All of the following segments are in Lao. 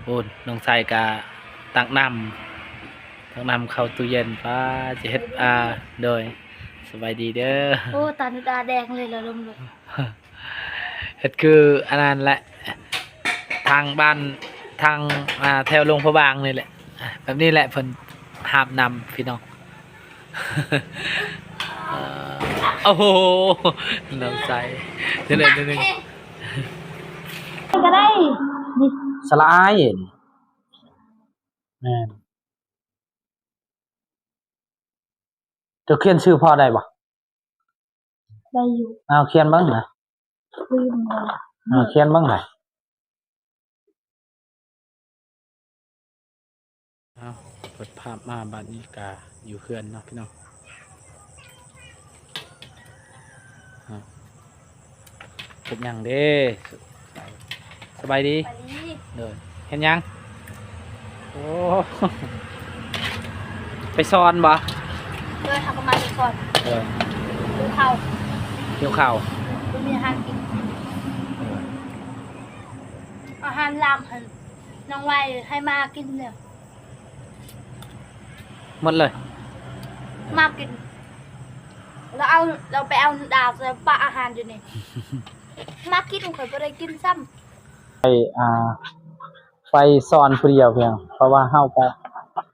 ໂອ້ ນ້ອງໄຊກະຕັກນ້ຳ ຕັກນ້ຳເຂົ້າຕູ້ເຢັນ. ປ້າ ຈະເຮັດ ອ່າ ໂດຍ ສະບາຍດີເດີ. ໂອ້ ຕາໜູດາແດງເລີຍລະລົມເລີຍ. ເຮັດຄືອັນນັ້ນແຫຼະ ທາງບ້ານ ທາງ ອ່າ ແຖວຫຼວງພະບາງນີ້ແຫຼະ ແບບນີ້ແຫຼະ ເພິ່ນຫາບນ້ຳພີ່ນ້ອງ. ໂອ້ໂຫ ນ້ອງໄຊ ເດີ ເດີ ເດີ ກໍໄດ້ ສະລະອາຍ ແມ່ນ. ເຈົ້າຂຽນຊື່ພໍ່ໄດ້ບໍ່? ໄດ້ຢູ່. ເອົາ ຂຽນເບິ່ງນະ. ລືມແລ້ວ. ເອົາ ຂຽນເບິ່ງນະ. ເອົາ ເປີດພາບມາບາດນີ້ກະຢູ່ເຮືອນເນາະພີ່ນ້ອງ. ເຮັດຫຍັງເດ້? ສະບາຍດີ. ສະບາຍດີ. ໂດຍ. ເຮັດຫຍັງ? ໂອ້ ໄປສອນບໍ່? ໂດຍ. ເຮົາກໍມາແຕ່ສອນ. ໂດຍ. ຫິວເຂົ້າ. ຫິວເຂົ້າ. ບໍ່ມີອາຫານກິນ. ໂດຍ. ອາຫານລາວຫັ້ນ ນ້ອງໄວໃຫ້ມາກິນເລີຍ ໝົດເລີຍ. ມາກິນ ລາວເອົາ ລາວໄປເອົາດາວໃສ່ປະອາຫານຢູ່ນີ້ ມາກິນ ຂ້ອຍບໍ່ໄດ້ກິນຊ້ຳ. ໄປ ອ່າ ໄປສອນຜູ້ດຽວພຽງ ເພາະວ່າເຮົາກະ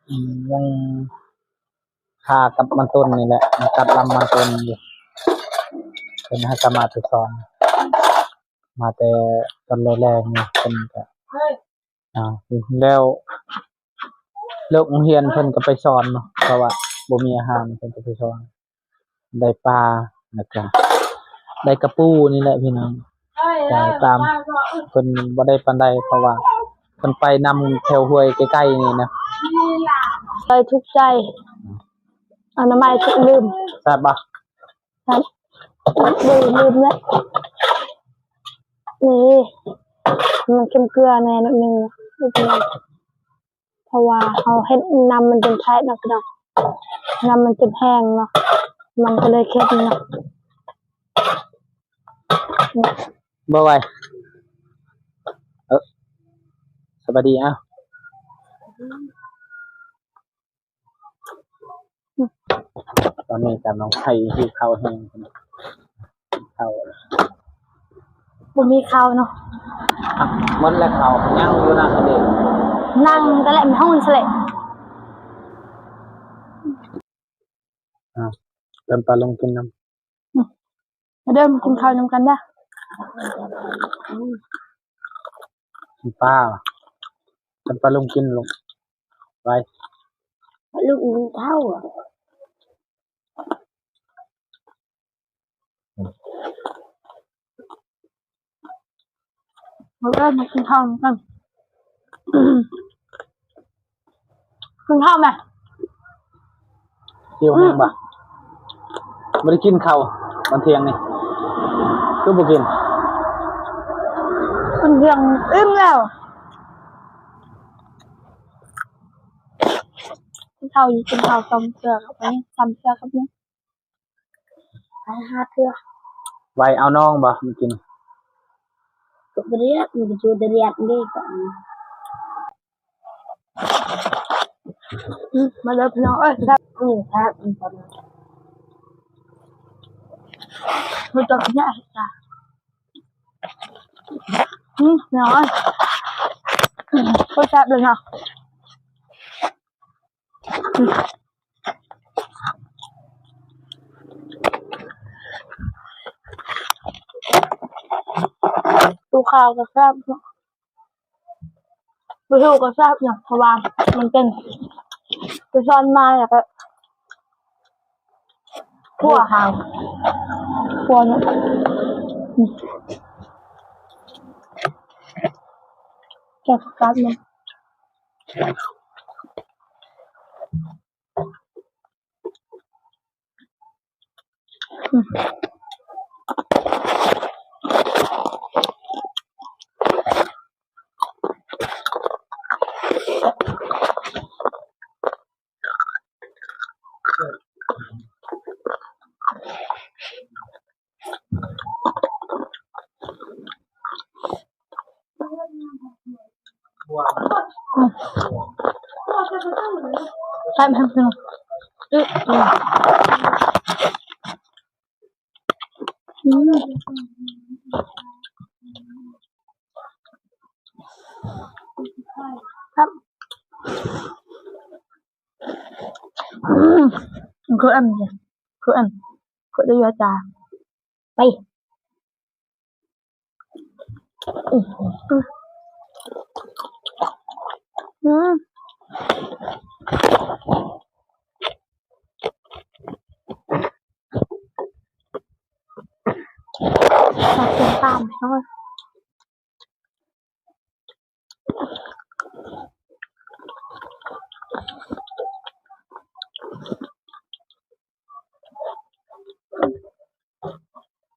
ອືມ ຍັງຄາກັບມັນຕົ້ນນີ້ແຫຼະ ມາຕັດລຳມັນຕົ້ນຢູ່. ເພິ່ນໃຫ້ສາມາດໄປສອນ ມາແຕ່ຕອນແລງໆນີ້ ເພິ່ນກະ ອ່າ ແລ້ວເລີກໂຮງຮຽນເພິ່ນກໍໄປສອນເນາະ ເພາະວ່າບໍ່ມີອາຫານ ເພິ່ນກໍໄປສອນ. ໄດ້ປາ ແລ້ວກະໄດ້ກະປູນີ້ແຫຼະພີ່ນ້ອງ. ແຕ່ຕາມເພິ່ນບໍ່ໄດ້ປານໃດ ເພາະວ່າເພິ່ນໄປນຳແຖວຫ້ວຍໃກ້ໆນີ້ນະ. ເລີຍທຸກໃຈ ອະນາໄມທຸກລືມ. ແຊບບໍ່? ແຊບ. ລືມ ລືມແລ້ວ. ນີ້ ມັນເຄັມເກືອແດ່ໜ້ອຍໜຶ່ງ ເພາະວ່າເຮົາເຮັດນ້ຳມັນຈົນແທກເນາະພີ່ນ້ອງ ນ້ຳມັນຈົນແຫ້ງເນາະ ມັນກໍເລີຍເຄັມເນາະ. ບໍ່ໄຫວ ເອີ ສະບາຍດີ. ອ້າວ ຕອນນີ້ກຳລັງໄຖຫິວເຂົ້າແຮງ ເຂົ້າ ບໍ່ມີເຂົ້າເນາະ. ໝົດແລ້ວເຂົ້າ ຍັງຢູ່ນະເດ້ ນັ່ງແຕ່ແຫຼະ ມັນຮ້ອນຊະແຫຼະ. ອ່າ ເອີ້ນປ້າລົງກິນນຳ. ອືມ ມາເດີ ມາກິນເຂົ້ານຳກັນເດີ. ກິນປາ ເອີ້ນປ້າລົງກິນລູກ ໄປ ລູກກິນເຂົ້າ. ມາເດີ ມາກິນເຂົ້ານຳກັນ. ກິນເຂົ້າແມະ. ຫິວແຮງບໍ່? ບໍ່ໄດ້ກິນເຂົ້າຕອນທ່ຽງນີ້ ຄືບໍ່ກິນ? ຕອນທ່ຽງອີ່ມແລ້ວ. ກິນເຂົ້າ ກິນເຂົ້າ ຕຳເສືອກັບຫຍັງ? ຕຳເສືອກັບຫຍັງ? ໄປຫາເທື່ອ. ໄວເອົານ້ອງບໍ່ມື້ກີ້? ກໍບໍ່ໄດ້ ມັນກໍຢູ່ແຕ່ລຽນເດ້. ອືມ ມາເດີພີ່ນ້ອງເອີຍ ແຊບ ອືມ ແຊບ ອືມ ມັນຈະແຊບ. ອືມ ພີ່ນ້ອງເອີຍ ໂຄດແຊບເລີຍເນາະ. ຕູເຂົ້າກໍແຊບເນາະ ບໍ່ຖືກກໍແຊບເນາະ ເພາະວ່າມັນເປັນ ໄປຊ້ອນມາແລ້ວກໍຂົ້ວ ຂົ້ວເນາະ ແກງຜັກກາດມັນ. ແຊບແຮງເນາະ. ອືມ ອືມ ຄືອັນນີ້ ຄືອັນ ຄືໄດ້ຢາຈາ ໄປ ອືມ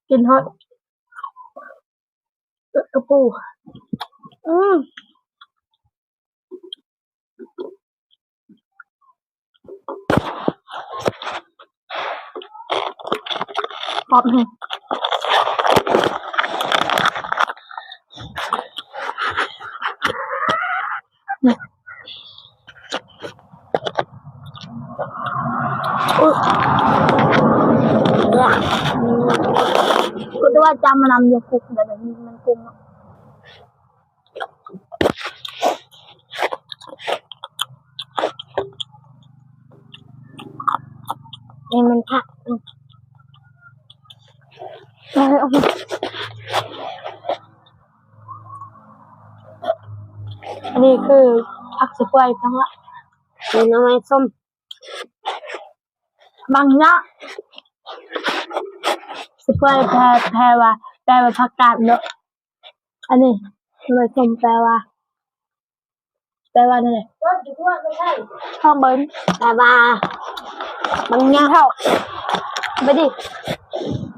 ກິນຮອດ ເອີ ກະປູ ອືມ ກອບແຮງ. ອຸ້ຍ ກະຕົວຈຳມານຳຢູ່ຄຸກ ແບບນີ້ມັນກຸ້ງເນາະ. ນີ້ມັນຜັກ ອັນນີ້ຄືຜັກສະເປືອຍທັງຫຼາຍ ມີໜໍ່ໄມ້ສົ້ມ ບາງຢ່າງ ສະເປືອຍແປ ແປວ່າ ແປວ່າຜັກກາດເນາະ. ອັນນີ້ໜໍ່ໄມ້ສົ້ມແປວ່າ ແປວ່າແນວໃດ? ລອງເບິ່ງ ແປວ່າບາງຢ່າງ ເຂົ້າ ໄປດິ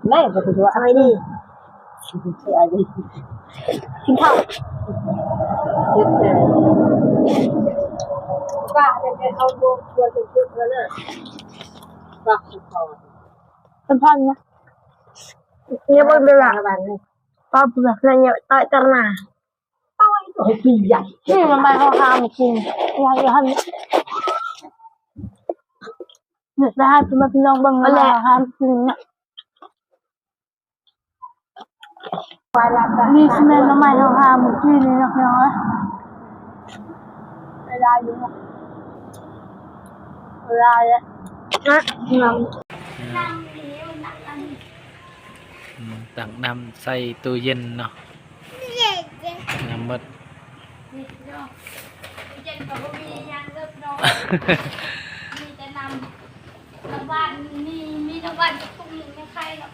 ແມ່ ສະບາຍດີ ສະບາຍດີ ກິນເຂົ້າ ເພິ່ນພອນນະ ເຍາະເບິ່ງເດີລະ ປອບເພື່ອນເຍາະ ເອີ ຕາໜ້າ ນີ້ໜໍ່ໄມ້ເຮົາຫາມາກິນ ຢາກ ຢາກໃຫ້ ຢາກໃຫ້ພີ່ນ້ອງເບິ່ງໜໍ່ໄມ້ເຮົາຫາມາກິນນະ. ນີ້ຊິແມ່ນໜໍ່ໄມ້ເຮົາຫາມື້ກີ້ນີ້ເນາະ ພີ່ນ້ອງເອີຍ. ເວລາຢູ່ເນາະ ເວລາແລ້ວ ນະ ອືມ ຕັກນ້ຳໃສ່ຕູ້ເຢັນເນາະ ນ້ຳໝົດ ເຢັນກໍບໍ່ມີຫຍັງເລີຍພີ່ນ້ອງ ມີແຕ່ນ້ຳ ນ້ຳຫວານ ມີ ມີນ້ຳຫວານກະປຸກໜຶ່ງໃນໄຂ່ເນາະ.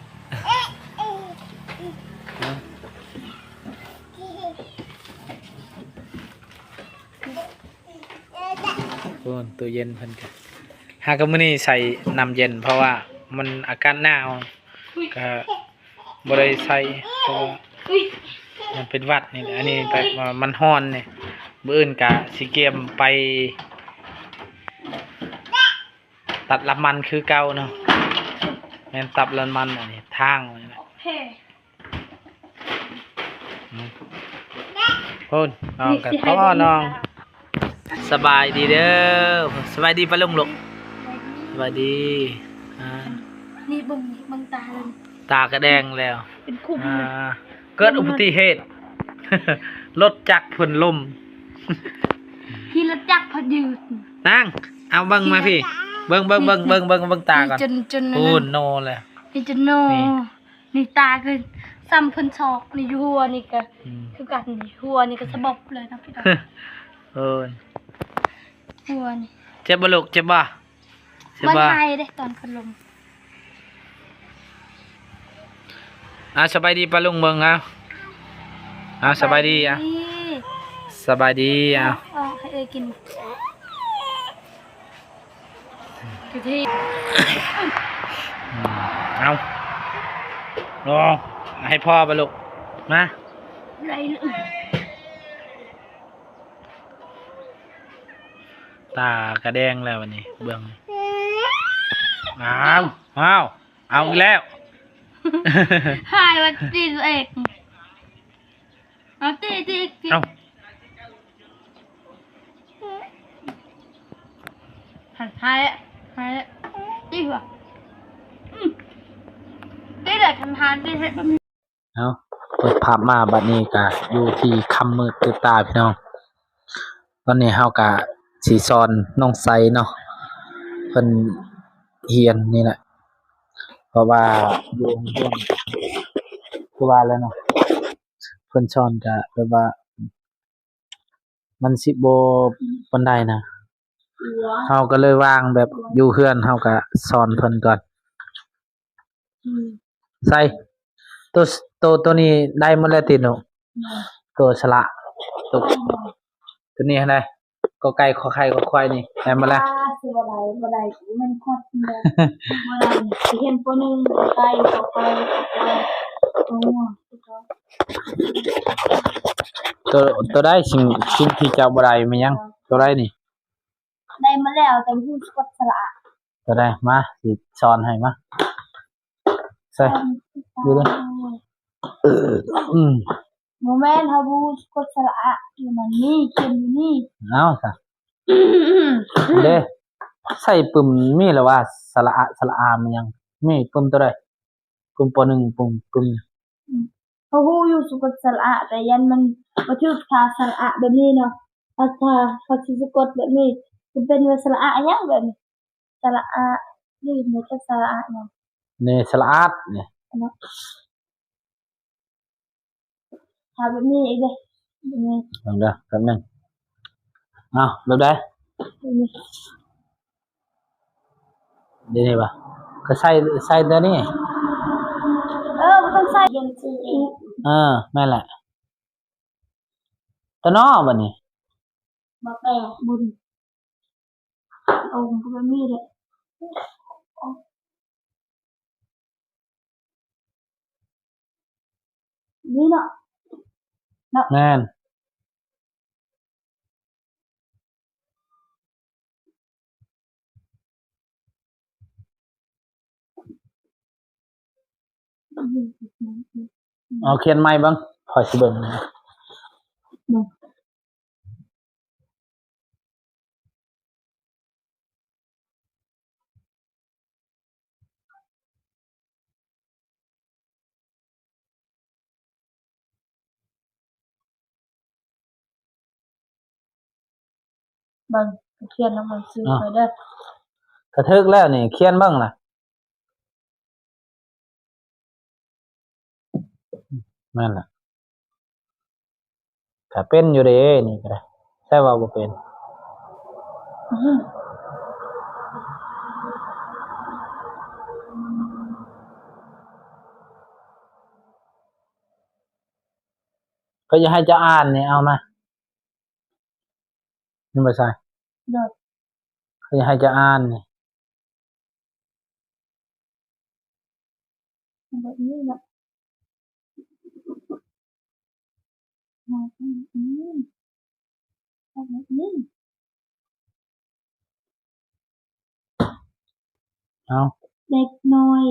ໂອ້ ຕູ້ເຢັນເພິ່ນກະ ຫາກະມື້ນີ້ໃສ່ນ້ຳເຢັນ ເພາະວ່າມັນອາກາດໜາວ ກະບໍ່ໄດ້ໃສ່ ເພາະວ່າມັນເປັນຫວັດນີ້ແຫຼະ. ອັນນີ້ແບບວ່າມັນຮ້ອນນີ້ ມື້ອື່ນກະຊິກຽມໄປ ຕັດລຳມັນຄືເກົ່າເນາະ ແມ່ນຕັດລຳມັນ ອັນນີ້ທາງນີ້ແຫຼະ. ອືມ ພຸ້ນ ນ້ອງກະຂໍນ້ອງ ສະບາຍດີເດີ ສະບາຍດີປ້າລຸງລູກ ສະບາຍດີ ອ່າ ນີ້ເບິ່ງ ເບິ່ງຕາເລີຍ ຕາກະແດງແລ້ວ ເປັນຂຸມ ອ່າ ເກີດອຸບັດຕິເຫດ ລົດຈັກເພິ່ນລົ້ມ ຂີ່ລົດຈັກເພິ່ນຢືນ ນາງ ເອົາເບິ່ງມາພີ້ ເບິ່ງ ເບິ່ງ ເບິ່ງ ເບິ່ງ ເບິ່ງ ເບິ່ງຕາກ່ອນ ຈົນ ຈົນ ພຸ້ນໂນແລ້ວ ນີ້ຈົນໂນ ນີ້ ນີ້ຕາຄືສ່ຳເພິ່ນຊອກ ນີ້ຢູ່ຫົວນີ້ກະ ອືມ ຄືກັນ ນີ້ຫົວນີ້ກະສະບັບເລີຍເນາະພີ່ນ້ອງ ເອີ ຫົວນີ້ ເຈັບບໍ່ລູກ ເຈັບບໍ່? ສະບາຍ ມັນໄຫ້ເດ້ຕອນພັດລົມ. ອ່າ ສະບາຍດີປ້າລຸງເບິ່ງ ເອົາ ເອົາ ສະບາຍດີ ສະບາຍດີ ເອົາ ເອົາ ໃຫ້ເອື້ອຍກິນ ຢູ່ທີ່ ອືມ ເອົາ ໂອ້ ໃຫ້ພໍ່ໄປລູກ ມາ ໄດ້ ຕາກະແດງແລ້ວບັດນີ້ ເບິ່ງ ອ້າວ ອ້າວ ເອົາອີກແລ້ວ ຫາຍວ່າຕີຕົວເອງ ເອົາຕີ ຕີອີກ ຕີ ເອົາ ຫັນທ້າຍ ທ້າຍ ຕິວ່າ ອືມ ຕິແຫຼະ ຄັນທານຕິເຮັດແບບນີ້. ເອົາ ເປີດພາບມາ ບັດນີ້ກະຢູ່ທີ່ຄ່ຳມືດຕື່ນຕາ ພີ່ນ້ອງ. ຕອນນີ້ເຮົາກະຊິສອນນ້ອງໄຊເນາະ ເພິ່ນຮຽນນີ້ແຫຼະ ເພາະວ່າຢູ່ໂຮງຮຽນ ຄືວ່າແລ້ວເນາະ ເພິ່ນສອນກະແບບວ່າ ມັນຊິບໍ່ປານໃດນະ ເຮົາກໍເລີຍວາງແບບຢູ່ເຮືອນ ເຮົາກໍສອນເພິ່ນກ່ອນ. ອືມ ໃສ່ ໂຕ ໂຕ ໂຕນີ້ໄດ້ໝົດແລ້ວຕິໜູ? ແມ່ນ ໂຕສະຫຼະ ໂຕ ໂຕນີ້ຫັ້ນໃດ ກໍໄກ່ ຂໍໄຂ່ ຄອຄວາຍ ນີ້ໄດ້ໝົດແລ້ວ. ອ່າ ຊິບໍ່ໄດ້ ບໍ່ໄດ້ ມັນຄວາມ ບໍ່ໄດ້ ຊິຮຽນ ປໍໜຶ່ງ ກໍໄກ່ ຂໍໄຂ່ ຄອຄວາຍ ງົວ ໂຕ ໂຕໃດ ສິ່ງ ສິ່ງທີ່ເຈົ້າບໍ່ໄດ້ແມ່ນຫຍັງ? ໂຕໃດນີ້? ໄດ້ມາແລ້ວ ແຕ່ບໍ່ຮູ້ສະກົດສະຫຼະອະ. ໂຕໃດ? ມາ ຊິສອນໃຫ້ ມາ ໃສ່ ຢູ່ເດີ. ເອີ ອືມ ບໍ່ແມ່ນ ເຮົາບໍ່ຮູ້ສະກົດສະຫຼະອະ ຢູ່ນັ້ນນີ້ ຂຽນຢູ່ນີ້. ເອົາຊະ ເດ້ ໃສ່ປຶ້ມມີແລ້ວວ່າ ສະຫຼະອະ ສະຫຼະອາ ແມ່ນຫຍັງ? ມີປຶ້ມໂຕໃດ? ປຶ້ມ ປໍໜຶ່ງ ປຶ້ມ ປຶ້ມ ອືມ ເຮົາຮູ້ຢູ່ສະກົດສະຫຼະອະ ແຕ່ຢ້ານມັນບໍ່ຖືກທ່າສະຫຼະອະແບບນີ້ເນາະ. ຖ້າ ຖ້າເຂົາຊິສະກົດແບບນີ້ ຈະເປັນວ່າສະຫຼະອະຫຍັງແບບນີ້? ສະຫຼະອະ ຫຼື ແມ່ນແຕ່ສະຫຼະອະຫຍັງ? ນີ້ສະຫຼະອາດນີ້ເນາະ. ຖ້າແບບນີ້ອີກເດ້ ແບບນີ້ ເບິ່ງເດີ ແປັບໜຶ່ງ. ເອົາ ແບບໃດ? ແບບນີ້ ເດນີ້ວະ ກໍໃສ່ ໃສ່ຕົວນີ້. ເອີ ບໍ່ຕ້ອງໃສ່ ເອີ ແມ່ນແຫຼະ. ຕະນໍບັດນີ້ ບໍ່ແປ ບຸນ ອົງກໍແບບນີ້ແຫຼະ ນີ້ເນາະ ເນາະ ແມ່ນ. ເອົາ ຂຽນໃໝ່ເບິ່ງ ຂ້ອຍຊິເບິ່ງ. ເບິ່ງ ຂຽນນຳໜັງສືຂ້ອຍເດີ. ກະຖືກແລ້ວນີ້ ຂຽນເບິ່ງລະ. ແມ່ນລະ ກະເປັນຢູ່ເດ້ ນີ້ກະໄດ້ ໃຊ່ວ່າບໍ່ເປັນ. ເຂົາຢາກໃຫ້ເຈົ້າອ່ານນີ້ ເອົາມາ. ແມ່ນບໍ່ຊາຍ? ໂດຍ. ເຂົາຢາກໃຫ້ເຈົ້າອ່ານນີ້ ແບບນີ້ເນາະ ແບບນີ້ ແບບນີ້. ເອົາ ເດັກນ້ອຍ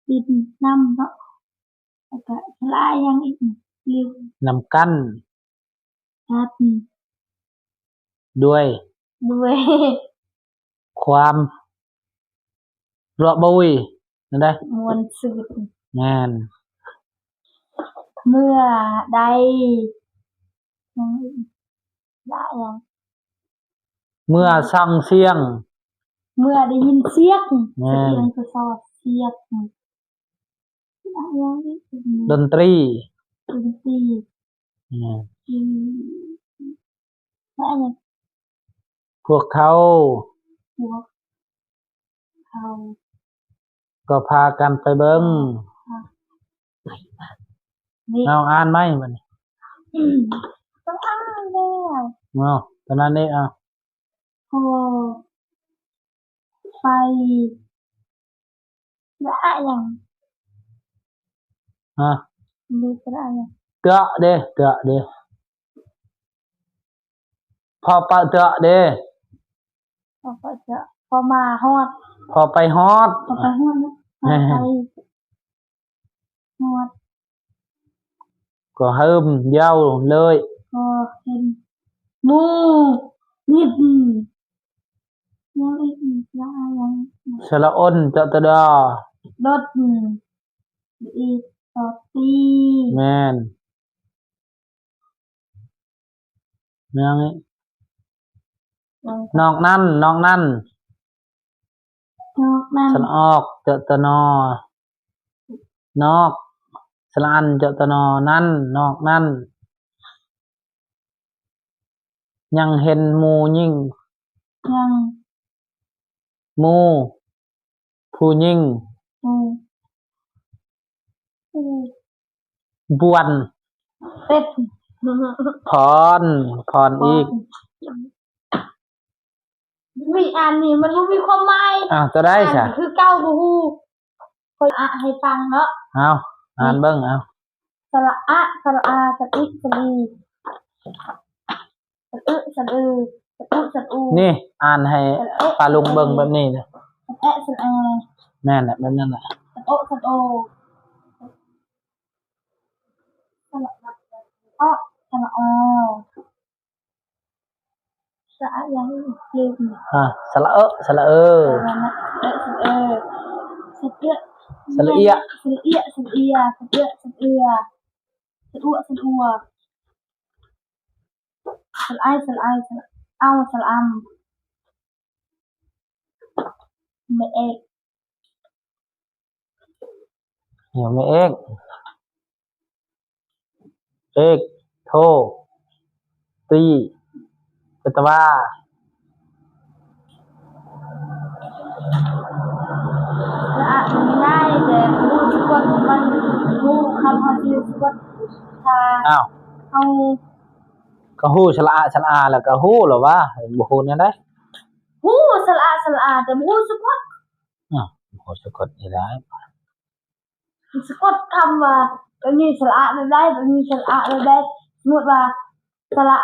ຫຼິ້ນນ້ຳເນາະ ແລ້ວກະສະຫຼະອາຫຍັງອີກ? ລິ້ວ ນ້ຳກັນ ກັນ ດ້ວຍ ດ້ວຍ ຄວາມ ລວກບຸຍ ນັ້ນໄດ໋ ມ່ວນຊື່ນ ແມ່ນ. ເມື່ອໃດ ສະຫຼະອາຫຍັງ? ເມື່ອຟັງສຽງ ເມື່ອໄດ້ຍິນສຽງ ແມ່ນ ສຽງ ສອດ ສຽງ ສະຫຼະອາຫຍັງອີກ? ດົນຕີ ດົນຕີ ແມ່ນ ອືມ ສະຫຼະອາຫຍັງ? ພວກເຂົາ ພວກເຂົາ ກໍພາກັນໄປເບິ່ງ ເອົາ ອ່ານໃໝ່ບັດນີ້ ອືມ ຕ້ອງອ່ານແລ້ວ ເອົາ ຕອນນັ້ນນີ້ ເອົາ ພໍໄປ ສະຫຼະອາຫຍັງ? ຮະ? ມີສະຫຼະອາຫຍັງ? ເຕາະເດ້ ເຕາະເດ້ ພໍປະເຕາະເດ້ ພໍປະເຕາະ ພໍມາຮອດ ພໍໄປຮອດ ພໍໄປຮອດ ພໍໄປຮອດ ກໍເຮີ້ມຢາວເລີຍ ກໍເຫັນໝູ່ ນິບ ຫຍັງອີກ? ລະອາ ສະຫຼະອົນ ຈະຕະດໍ ດົດ ອີ ຕອດ ຕີ ແມ່ນ. ແມ່ນ. ນອກນັ້ນ ນອກນັ້ນ ນອກນັ້ນ ສະຫຼະອອກ ຈະຕະນໍ ນອກ ສະຫຼະອັນ ຈະຕະນໍ ນັ້ນ ນອກນັ້ນ ຍັງເຫັນໝູ່ຍິງ ຍັງ ໝູ່ ຜູ້ຍິງ ໝູ່ ບວນ ເປັດ ພອນ ພອນອີກ. ວິ ອ່ານນີ້ມັນບໍ່ມີຄວາມໝາຍ. ອ້າວ ຕົວໃດຊະ? ອ່ານຄືເກົ່າ ບໍ່ຮູ້. ຂ້ອຍອະໃຫ້ຟັງເນາະ. ເອົາ ອ່ານເບິ່ງ ເອົາ. ສະຫຼະອະ ສະຫຼະອາ ສະລິ ສະລີ ສະອຶ ສະເອີ ສະອຸ ສະອູ. ນີ້ ອ່ານໃຫ້ປ້າລຸງເບິ່ງແບບນີ້ເດີ. ສະແອະ ສະແອ. ແມ່ນແຫຼະ ແບບນັ້ນແຫຼະ. ສະໂອ ສະໂອ. ສະຫຼະອະ ສະຫຼະອອ. ສະອະຫຍັງອີກ? ລືມ. ອ່າ ສະຫຼະເອ ສະຫຼະເອີ ສະລະເອ ສະເອ ສະເອຍ ສະລະເອຍ ສະເອຍ ສະເອຍ ສະເອຍ ສະອວ ສະອວ ສະລະໄອ ສະລະໄອ ສະລະເອົາ ສະລະອຳ. ແມ່ເອກ ຫຍັງແມ່ເອກ? ເອກ ໂທ ຕີ ກະຕະວາ. ລະອະມັນງ່າຍ ແຕ່ຮູ້ສະກົດມັນ ຮູ້ຄຳເຮົາຊິສະກົດ ຖ້າ ອ້າວ ເຮົາ ກະຮູ້ສະລະອະ ສະລະອາ ແລ້ວກະຮູ້ແລ້ວຫວາ ບໍ່ຮູ້ແນວໃດ? ຮູ້ສະລະອະ ສະລະອາ ແຕ່ບໍ່ຮູ້ສະກົດ. ອ້າວ ບໍ່ສະກົດອີ່ຫຼ້າ ສະກົດຄຳວ່າ ແບບນີ້ສະລະອະແບບໃດ ແບບນີ້ສະລະອະແບບໃດ. ສົມມຸດວ່າ ສະລະ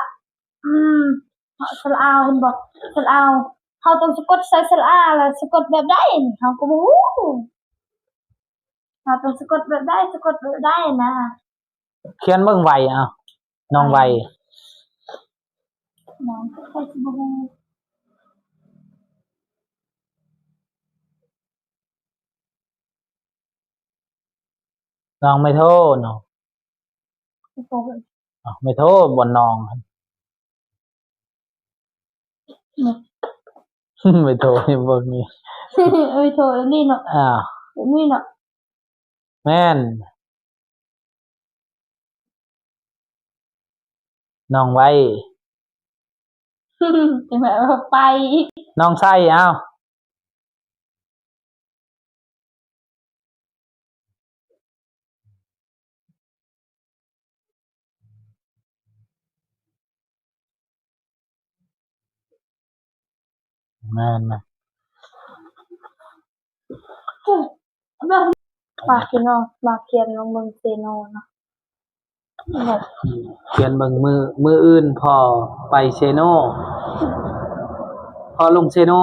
ອືມ ສະລະອາວ ເຫັນບໍ່? ສະລະອາວ ເຮົາຕ້ອງສະກົດໃສ່ສະລະອາ ແລ້ວສະກົດແບບໃດ ເຮົາກໍບໍ່ຮູ້. ເຮົາຕ້ອງສະກົດແບບໃດ ສະກົດແບບໃດນະ. ຂຽນເບິ່ງໄວ ເອົາ ນ້ອງໄວ ນ້ອງ ຂ້ອຍຊິບໍ່ຮູ້. ນ້ອງໄມໂທເນາະ. ໄມໂທ ເອີ ເອົ້າ ໄມໂທ ບ່ອນນ້ອງ ໄມໂທ ນີ້ເບິ່ງນີ້ ໄມໂທ ແບບນີ້ເນາະ. ອ້າວ ແບບນີ້ເນາະ. ແມ່ນ. ນ້ອງໄວ ໄປ ນ້ອງໄຊ ເອົ້າ. ແມ່ນ ມາ ມາຂຽນເນາະ ມາຂຽນລົງເບິ່ງເຊໂນເນາະ. ຂຽນເບິ່ງ ມື້ ມື້ອື່ນພໍ່ໄປເຊໂນ ພໍ່ລົງເຊໂນ.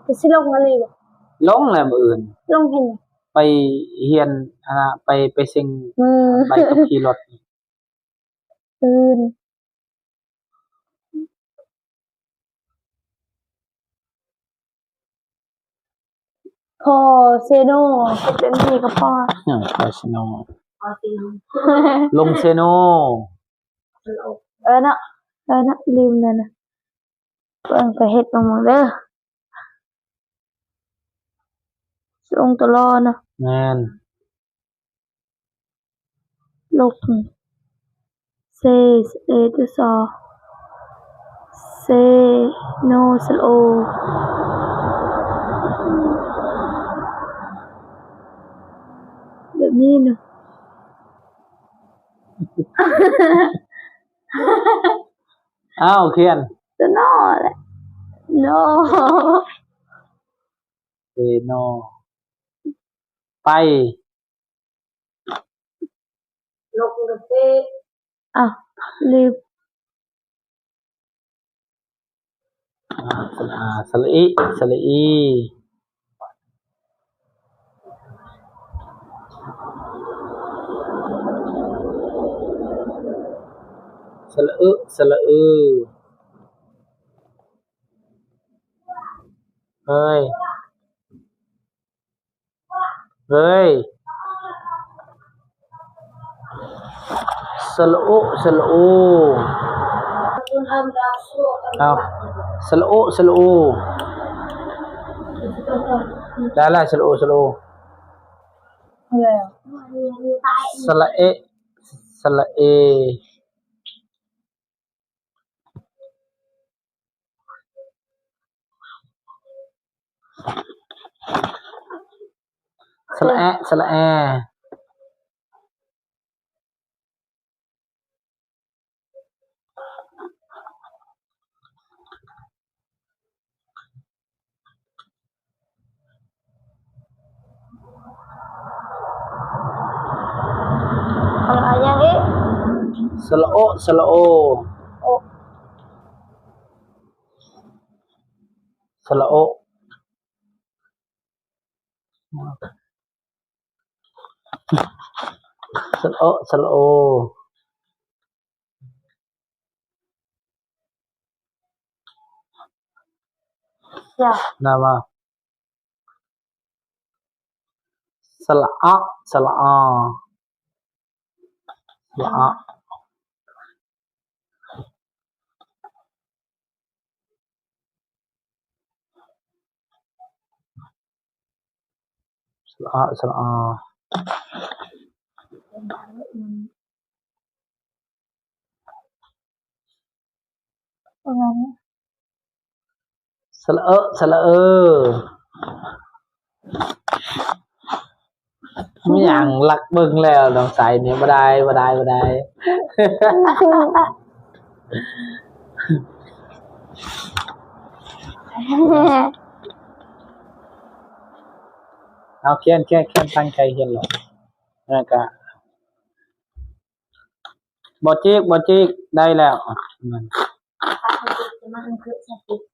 ກໍຊິລົງອີ່ຫຼີບໍ່? ລົງແຫຼະມື້ອື່ນ. ລົງເຮັດຫຍັງ? ໄປຮຽນ ອັນນ່າ ໄປ ໄປເສັງ ອືມ ໃບຂັບຂີ່ລົດ. ຕື່ນ. ພໍເຊໂນ ເຮັດແບບນີ້ກໍພໍ. ຫຍັງພໍເຊໂນ? ລົງເຊໂນ. ເອີເນາະ ເອີເນາະ ລືມແລ້ວນະ. ເບິ່ງໄປເຮັດເບິ່ງເດີ. ລົງຕະຫຼອດນະ. ແມ່ນ. ລົກ ເຊ ເອ ຕົວຊໍ ເຊ ໂນ ສະຫຼະໂອ ແບບນີ້ນະ. ອ້າວ ຂຽນ ຕົວນໍແຫຼະ ນໍ ເອ ນໍ ໄປ ລົກ ເຊ ອ້າວ ລືມ. ອາ ສະຫຼະອາ ສະຫຼະອີ ສະຫຼະອີ ສະຫຼະອຶ ສະຫຼະອື. ເອີຍ ເອີຍ ສະຫຼະໂອ ສະຫຼະໂອ ເອົາ ສະຫຼະໂອ ສະຫຼະໂອ ໄດ້ລະ ສະຫຼະໂອ ສະຫຼະໂອ ສະຫຼະເອ ສະຫຼະເອ ສະຫຼະແອ ສະຫຼະແອ ສະຫຼະອາຫຍັງອີກ? ສະຫຼະໂອ ສະຫຼະໂອ ໂອ ສະຫຼະໂອ ສະຫຼະໂອ ສະຫຼະໂອ ນາມາ ສະຫຼະອະ ສະຫຼະອາ ສະຫຼະອາ ສະຫຼະອາ ສະຫຼະອາ ສະຫຼະເອີ ສະຫຼະເອີ ມີຫຍັງລັກເບິ່ງແລ້ວ ນ້ອງໃສນີ້ ບໍ່ໄດ້ ບໍ່ໄດ້ ບໍ່ໄດ້ ເອົາ ຂຽນ ຂຽນ ຂຽນ ຕັ້ງໃຈຂຽນໂລດ ແລ້ວກະ ບໍ່ຈິກ ບໍ່ຈິກ ໄດ້ແລ້ວ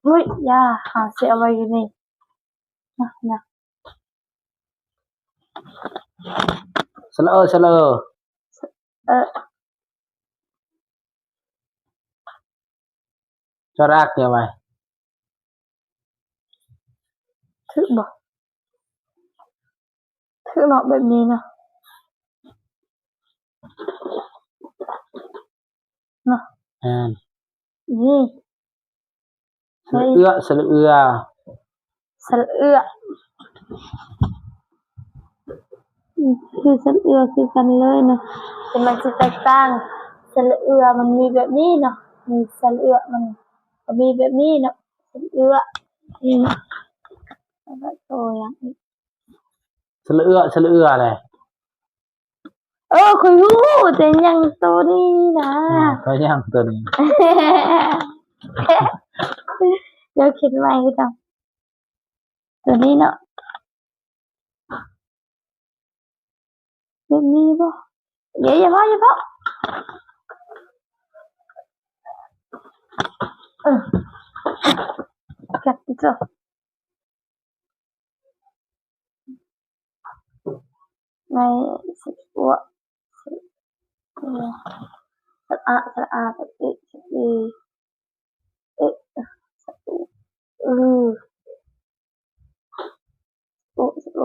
ເຮີ້ຍ ຢ່າ ຫາຊິເອົາໄວ້ຢູ່ນີ້ ນະ ນະ ສະຫຼະເອີ ສະຫຼະເອີ ເອີ ຈະລາກເດໄວ້ ຖືກບໍ່? ຄືເນາະ ແບບນີ້ນະ ເນາະ ແມ່ນ ນີ້ ສະຫຼະເອື້ອ ສະຫຼະເອື້ອ ສະຫຼະເອື້ອ ຄືສະຫຼະເອື້ອຄືກັນເລີຍເນາະ ແຕ່ມັນຊິແຕກຕ່າງ ສະຫຼະເອື້ອມັນມີແບບນີ້ເນາະ ມີສະຫຼະເອື້ອມັນກໍມີແບບນີ້ເນາະ ສະຫຼະເອື້ອ ນີ້ເນາະ ແລ້ວກໍໂຕຫຍັງອີກ ສະຫຼະເອື້ອ ສະຫຼະເອື້ອແຫຼະ ເອີ ຂ້ອຍຮູ້ ແຕ່ຍັງໂຕນີ້ນະ ອ່າ ກໍຍັງໂຕນີ້ ດຽວຄິດໃໝ່ຄືເກົ່າ ໂຕນີ້ເນາະ ແບບນີ້ບໍ່? ເດ ຢ່າເວົ້າ ຢ່າເວົ້າ ເອີ ຈັກເຈົ້າ ໃນ ສະ ອວ ສະ ອະ ສະ ອາ ສະ ເອ ສະ ເອ ເອ ສະ ອ ອື ໂອ ໂອ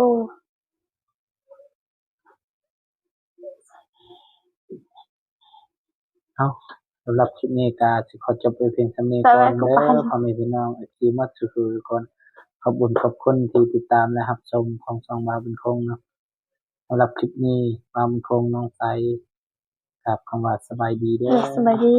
ເອົາ ສຳລັບຄລິບນີ້ກໍຊິຂໍຈົບໄວ້ພຽງສ່ຳນີ້ກ່ອນເດີ ພໍ່ແມ່ພີ່ນ້ອງ ເອັຟຊີ ໝົດສູ່ທຸກຄົນ. ຂອບບຸນຂອບຄຸນທີ່ຕິດຕາມ ແລະ ຮັບຊົມຂອງຊ່ອງບ່າວບຸນຄົງເນາະ. ສຳລັບຄລິບນີ້ ບ່າວບຸນຄົງ ນ້ອງໃສ ກາບຄຳວ່າສະບາຍດີເດີ. ສະບາຍດີ.